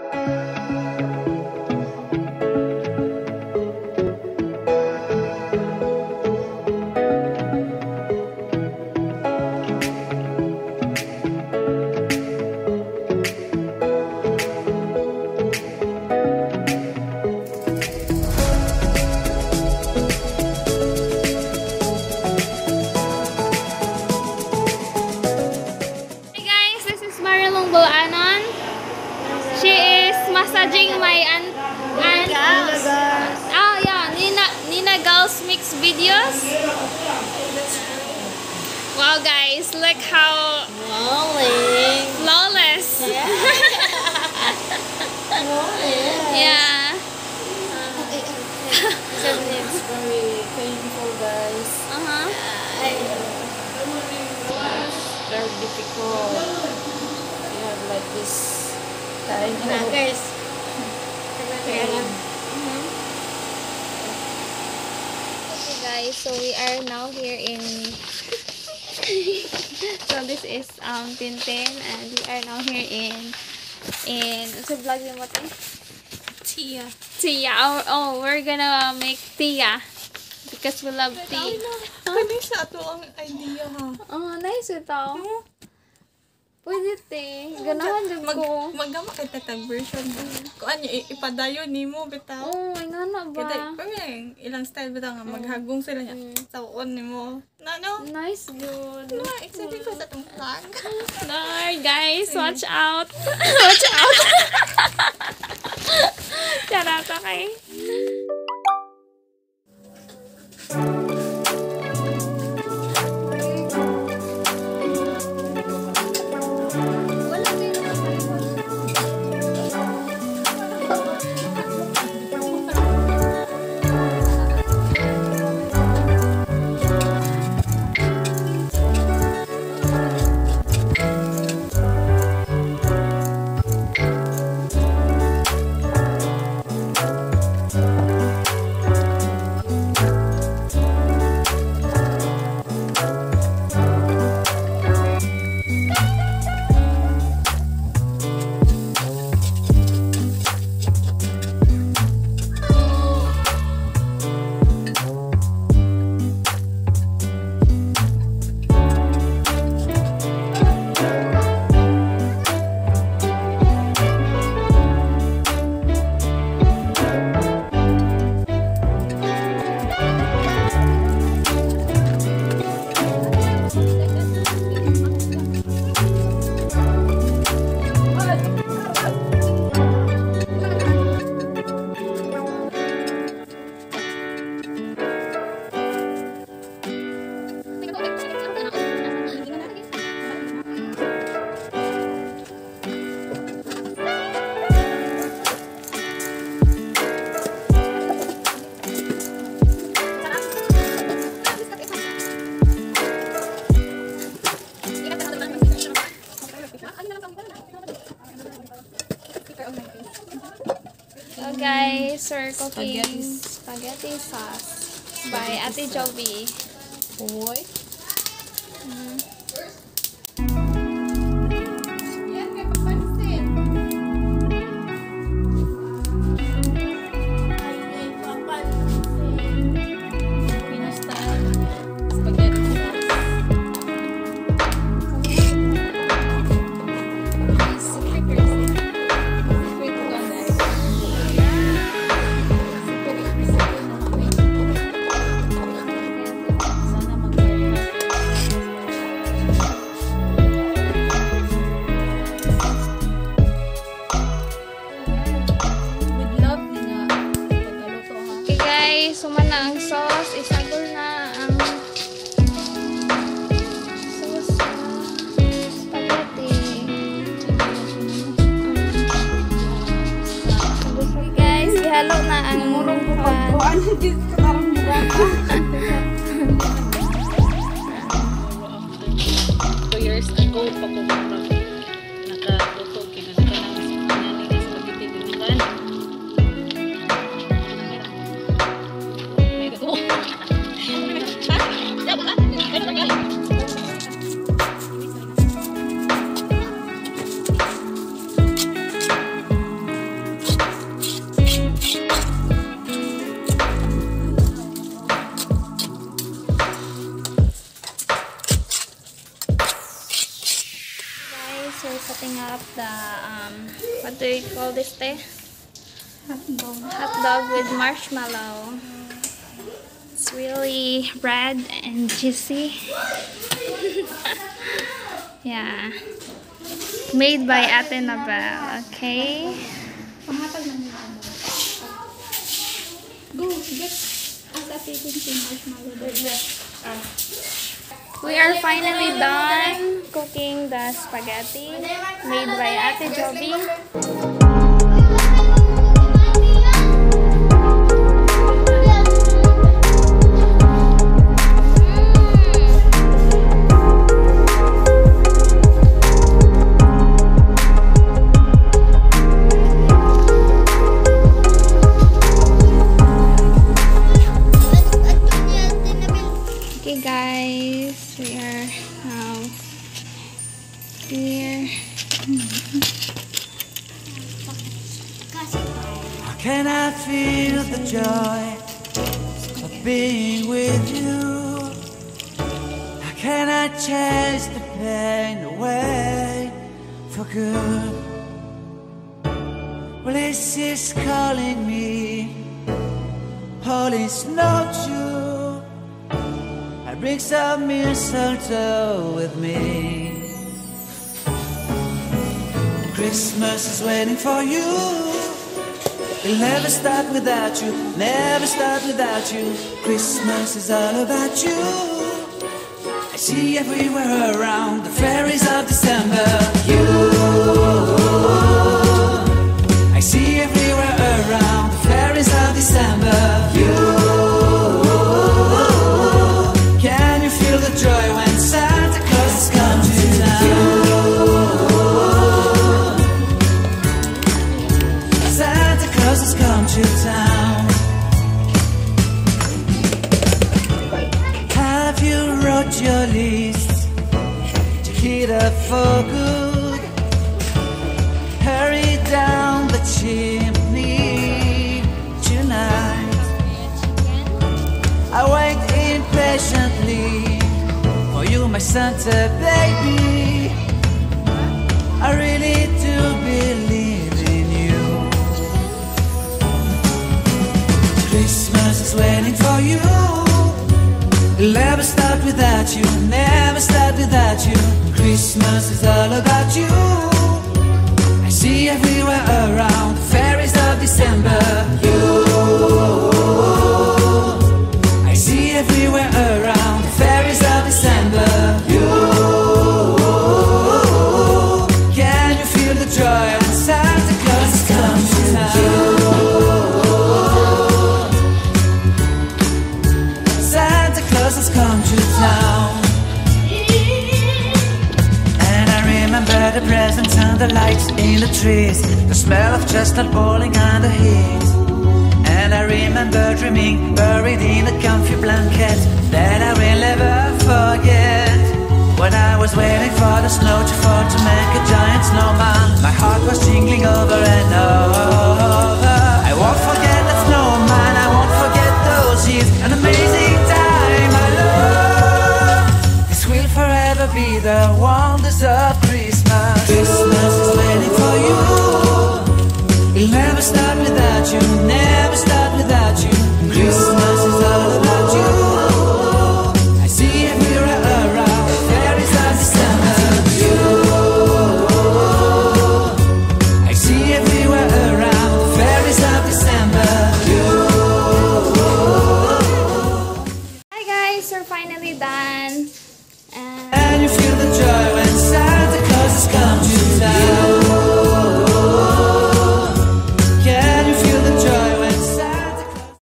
Hi guys, this is Marilong Bulanon. She is massaging my aunt. Oh yeah, Nina Gals Mix videos. Wow guys, look how flawless. Yeah. It's very painful, guys. Very difficult. You have like this kind of Guys. pain. Okay guys, so we are now here in so this is Tintin and we are now here in so vlog mo te? Tia. Tia. Oh, we're gonna make tia because we love tea. Pwede sa ato ang idea ha. Oh, nice ito. Pwede te. Ganahan jud ko. Maggama kay tatag version. Kung ano, ipadayon nimo bitaw. Oh, ingana Kaya ba? pero yung ilang style bitaw nga maghagong sila niya. Sa nimo. Na no? Nice good. No, excited ko sa atong vlog. No, guys, watch out. Watch out. Charot, okay. So guys, we're cooking spaghetti sauce by Ate Joby. Boy. Yan, kay papansin. Filipino style spaghetti sauce. Secret recipe. Secret ko na. Secret recipe na kami. Sana mag-work out. With love nga pagkaluto ha. Okay guys, human na ang sauce. Isagol na ang sauce sa spaghetti. Okay guys, ihalo na ang murong. Kuan dito karong buwaka. 2 years ago pa ko nakaluto kina naka ng spaghetti dinugan. May go. the what do you call this te? Hot dog. Hot dog with marshmallow. It's really red and juicy. Yeah. Made by Ate Nabel, okay? Panghatag na nila mo. Go, get us a Tintin marshmallow. We are finally done cooking the spaghetti made by Ate Joby. Okay guys, we are now here. How can I feel the joy of being with you? How can I chase the pain away for good? Well, this is calling me, all is not true. I bring some mistletoe with me. Christmas is waiting for you. It'll never start without you, never start without you. Christmas is all about you. I see everywhere around the fairies of December. You, I see everywhere around the fairies of December. You, can you feel the joy when Santa Claus has come to town? Santa Claus has come to town. Have you wrote your list to hit up for good? Hurry down the chimney tonight. I wait impatiently for you, my Santa baby. I really do believe in you. Christmas is waiting for you. It'll never start without you, never start without you. Christmas is all about you. I see everywhere around the fairies of December. You, I see everywhere around the fairies of December. You, can you feel the joy when Santa Claus has come to town? Santa Claus has come to town. And I remember the presents and the lights in the trees, the smell of chestnut boiling and the heat. And I remember dreaming, buried in a comfy blanket that I will never forget. When I was waiting for the snow to fall to make a giant snowman, my heart was